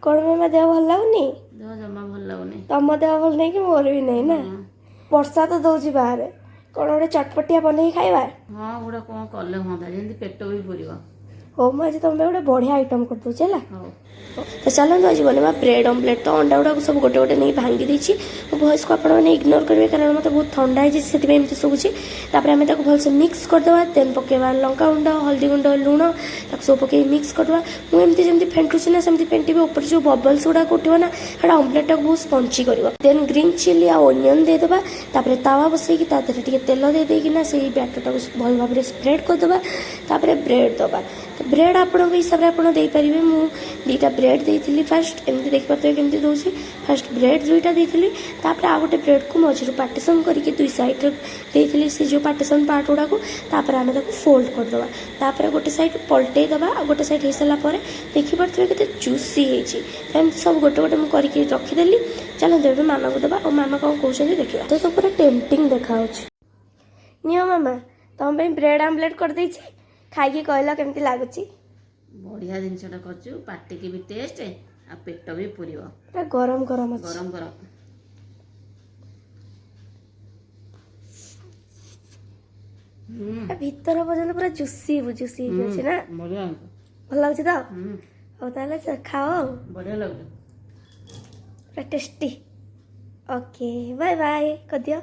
କ'ଣ ମାମା, ଦେହ ଭଲ ଲାଗୁନି? ଦେହ ଜମା ଭଲ ଲାଗୁନି। ତମ ଦେହ ଭଲ ନାହିଁ କି ମୋର ବି ନାହିଁ ନା? ହଁ। ବର୍ଷା ତ ଦଉଛି ବାହାରେ, କ'ଣ ଗୋଟେ ଚଟପଟିଆ ବନେଇକି ଖାଇବା? ହଁ, ଗୋଟେ କ'ଣ କଲେ ହୁଅନ୍ତା, ଯେମିତି ପେଟ ବି ପୁରିବ। ହଉ, ମୁଁ ଆଜି ତମ ପାଇଁ ଗୋଟେ ବଢ଼ିଆ ଆଇଟମ୍ କରିଦେଉଛି, ହେଲା? ହଉ। ତ ଚାଲନ୍ତୁ, ଆଜି ବନେଇବା ବ୍ରେଡ୍ ଅମଲେଟ୍। ତ ଅଣ୍ଡା ଗୁଡ଼ାକୁ ସବୁ ଗୋଟେ ଗୋଟେ ନେଇ ଭାଙ୍ଗି ଦେଇଛି। ମୋ ଭଏସ୍କୁ ଆପଣମାନେ ଇଗ୍ନୋର କରିବେ, କାରଣ ମୋତେ ବହୁତ ଥଣ୍ଡା ହେଇଛି, ସେଥିପାଇଁ ଏମିତି ଶୁଭୁଛି। ତାପରେ ଆମେ ତାକୁ ଭଲସେ ମିକ୍ସ କରିଦେବା। ଦେନ୍ ପକେଇବା ଲଙ୍କା ଗୁଣ୍ଡ, ହଳଦୀ ଗୁଣ୍ଡ, ଲୁଣ। ତାକୁ ସବୁ ପକେଇ ମିକ୍ସ କରିଦେବା। ମୁଁ ଏମିତି ଯେମିତି ଫେଣ୍ଟୁଛି ନା, ସେମିତି ଫେଣ୍ଟିବି। ଉପରେ ଯେଉଁ ବବଲ୍ସ ଗୁଡ଼ାକ ଉଠିବ ନା, ସେଇଟା ଅମଲେଟ୍ଟାକୁ ବହୁତ ସ୍ପଞ୍ଚି କରିବ। ଦେନ୍ ଗ୍ରୀନ୍ ଚିଲି ଆଉ ଓନିଅନ୍ ଦେଇଦେବା। ତାପରେ ତାୱା ବସେଇକି ତା ଦେହରେ ଟିକେ ତେଲ ଦେଇ ଦେଇକିନା ସେଇ ବ୍ୟାଟରଟାକୁ ଭଲ ଭାବରେ ସ୍ପ୍ରେଡ୍ କରିଦେବା। ତାପରେ ବ୍ରେଡ୍ ଦେବା। ତ ବ୍ରେଡ୍ ଆପଣଙ୍କ ହିସାବରେ ଆପଣ ଦେଇପାରିବେ। ମୁଁ ଦୁଇଟା ବ୍ରେଡ୍ ଦେଇଥିଲି ଫାଷ୍ଟ। ଏମିତି ଦେଖିପାରୁଥିବେ କେମିତି ଦେଉଛି। ଫାଷ୍ଟ ବ୍ରେଡ୍ ଦୁଇଟା ଦେଇଥିଲି, ତାପରେ ଆଉ ଗୋଟେ ବ୍ରେଡ୍କୁ ମଝିରୁ ପାର୍ଟିସନ୍ କରିକି ଦୁଇ ସାଇଡ଼୍ରେ ଦେଇଥିଲି, ସେ ଯେଉଁ ପାର୍ଟିସନ୍ ପାର୍ଟ ଗୁଡ଼ାକୁ। ତାପରେ ଆମେ ତାକୁ ଫୋଲ୍ଡ କରିଦେବା। ତାପରେ ଗୋଟେ ସାଇଡ଼୍ ପଲଟେଇ ଦେବା। ଆଉ ଗୋଟେ ସାଇଡ଼୍ ହେଇସାରିଲା ପରେ ଦେଖିପାରୁଥିବେ କେତେ ଜୁସି ହେଇଛି। ତ ଏମିତି ସବୁ ଗୋଟେ ଗୋଟେ ମୁଁ କରିକି ରଖିଦେଲି। ଚାଲନ୍ତୁ, ଏବେ ମାମାକୁ ଦେବା ଆଉ ମାମା କ'ଣ କହୁଛନ୍ତି ଦେଖିବା। ତ ପୁରା ଟେମ୍ପଟିଂ ଦେଖାହେଉଛି। ନିଅ ମାମା, ତମ ପାଇଁ ବ୍ରେଡ୍ ଆମ୍ଲେଟ୍ କରିଦେଇଛି। ଖାଇକି କହିଲ କେମିତି ଲାଗୁଛି। ବଢ଼ିଆ ଜିନିଷଟା କରିଛୁ, ପାଟିକି ବି ଟେଷ୍ଟ ଆଉ ପେଟ ବି ପୁରିବ। ପୁରା ଗରମ ଗରମ ଅଛି। ଗରମ ଗରମ। ପୁରା ଭିତର ପର୍ଯ୍ୟନ୍ତ ପୁରା ଜୁସି ଜୁସି ହେଇକି ଅଛି ନା? ବଢ଼ିଆ। ଭଲ ଲାଗୁଛି ତ? ହୁଁ। ହଉ ତାହେଲେ, ଖାଅ ଆଉ। ବଢ଼ିଆ ଲାଗୁଛି। ପୁରା ଟେଷ୍ଟି। ଓକେ, ବାଏ ବାଏ କରିଦିଅ।